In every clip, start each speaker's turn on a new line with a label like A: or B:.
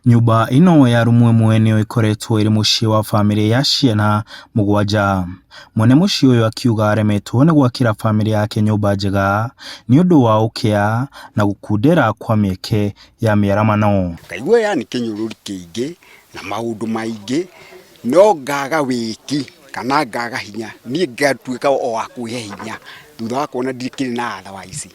A: Nyũmba ĩno ya rumu ĩmwe nĩyo ĩkoretwo ĩrĩ mũciĩ wa bamĩrĩ ya ciana mũgwanja. Mwene mũciĩ ũyũ akiuga aremetwo nĩ gwakĩra bamĩrĩ yake nyũmba njega nĩ ũndũ wa ũkĩa na gũkundera kwa mĩeke ya mĩaramano.
B: Ngaigua yani kĩnyũrũri kĩingĩ na maũndũ maingĩ no ngaga wĩki kana ngaga hinya, niĩ ngatuĩka o wa kwĩhe hinya thutha wa kuona ndikĩrĩ na otherwise.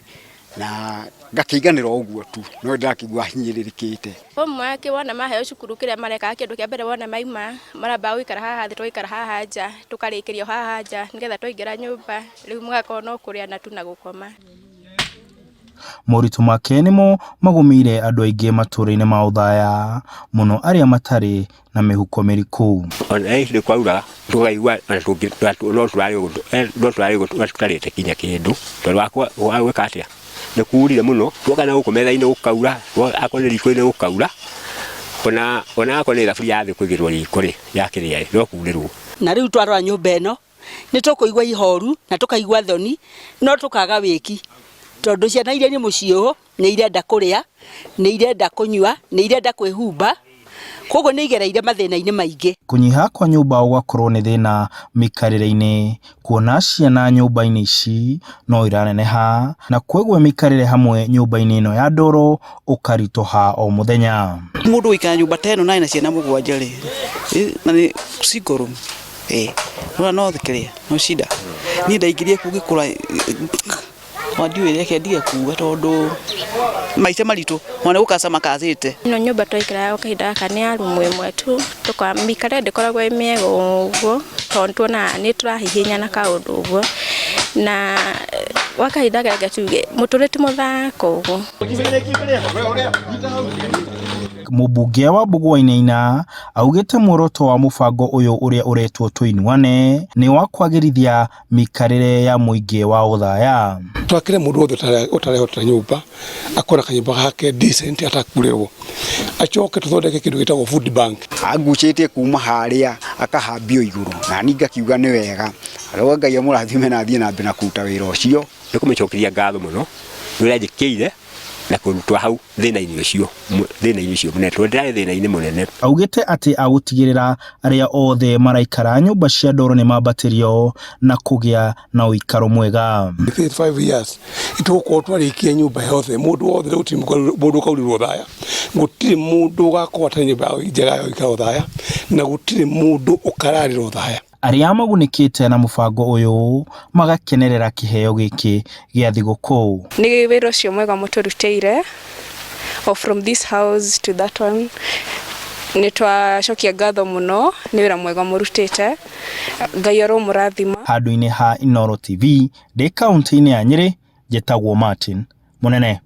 B: Na ngakĩiganĩra o ũguo tu, no nĩ ndĩrakĩigua hinyĩrĩrĩkĩte.
C: Homework wona maheo cukuru kĩrĩa marekaga kĩndũ kĩa mbere wona maima marambaga gũikara haha thĩ tũgaikara haha nja tũkarĩkĩrio haha nja nĩgetha twaingĩra nyũmba rĩu mũgakorwo no kũrĩa na tu na gũkoma.
A: Moritũ make nĩmo magũmĩire andũ aingĩ matũra-inĩ ma Othaya, mũno arĩa matarĩ na mĩhuko mĩriku.
D: Ona hĩndĩ kwaura tũkaigua ona no tũrarĩ ũguo no tũrarĩ ũguo tũtarĩte kinya kĩndũ tondũ wa gwĩka atĩa nĩ kurire mũno tuoka na gũkũ metha-inĩ gũkaura akorwo nĩ riko-inĩ gũkaura ona ona akorwo nĩ thaburia yathĩ kũigĩrwo riko rĩ ya kĩrĩa rĩ no kurĩrwo.
E: Na rĩu twarora nyũmba ĩno nĩ tũkũigua ihoru na tũkaigua thoni no tũkaga wĩki tondũ ciana iria irĩ mũciĩ ũyũ nĩ irenda kũrĩa, nĩ irenda kũnyua, nĩ irenda kwĩhumba, koguo nĩ igereire mathĩna-inĩ maingĩ.
A: Kũnyiha kwa nyũmba gũgakorwo nĩ thĩna mĩikarĩre-inĩ, kuona ciana nyũmba-inĩ ici no iraneneha na kwoguo mĩikarĩre hamwe nyũmba-inĩ ĩno ya ndoro ũkaritũha o mũthenya.
F: Mũndũ gũikara nyũmba ta ĩno na ena ciana mũgwanja rĩ, na nĩ single room ĩ, nĩwona no kĩrĩa, no shida. Niĩ ndaingĩrire kũu ngĩkora Ona ndiũĩ reke ndige kuga tondũ maica maritũ ona nĩ gũkaca makacĩte.
C: Ĩno nyũmba twaikaraga gwa kahinda gaka nĩ ya rumu ĩmwe tu, mĩikarĩre ndĩkoragwo ĩ mĩega ũguo tondũ nĩtuonaga nĩtũrahihinyana kaũndũ ũguo, na gwa kahinda reke tuge mũtũrĩre ti mũthaka ũguo.
A: Mũmbunge wa Mbũgũ Wainaina augĩte muoroto wa mũbango ũyũ ũrĩa ũretwo Tũinuane nĩ wa kwagĩrithia mĩikarĩre ya mũingĩ wa Othaya.
G: Twakĩre mũndũ wothe ũtarehotera nyũmba akorwo na kanyũmba gake decent atakurĩrwo, acoke tũthondeke kĩndũ gĩtagwo food bank.
B: Angucĩtie kuma harĩa akahambio igũrũ na niĩ ngakiuga nĩ wega, arauga Ngai amũrathime na athiĩ na mbere na kũruta wĩra ũcio.
D: Nĩ kũmũcokeria ngatho mũno nĩ ũrĩa anjĩkĩire na kũnduta hau thĩna-inĩ ũcio thĩna-inĩ ũcio mũnene tondũ ndĩrarĩ thĩna-inĩ mũnene.
A: Augĩte atĩ agũtigĩrĩra arĩa othe maraikara nyũmba cia ndoro nĩ mambatĩrio na kũgĩa na ũikaro mwega.
G: Within 5 years nĩtũgũkorwo twarĩkia nyũmba yothe. Mũndũ wothe, gũtirĩ mũndũ ũkaurĩrwo Othaya, gũtirĩ mũndũ ũgakorwo atarĩ nyũmba njega ya gũikara Othaya, na gũtirĩ mũndũ ũkararĩra Othaya.
A: Arĩa magunĩkĩte na mũbango ũyũ magakenerera kĩheo gĩkĩ gĩa thigũkũ.
H: Nĩ wĩra ũcio mwega mũtũrutĩire o from this house to that one, nĩ twacokia ngatho mũno nĩ wĩra mwega mũrutĩte. Ngai aromũrathima.
A: Handũ-inĩ ha Inooro TV ndĩ kaũntĩ-inĩ ya Nyĩrĩ, njĩtagwo Martin Mũnene.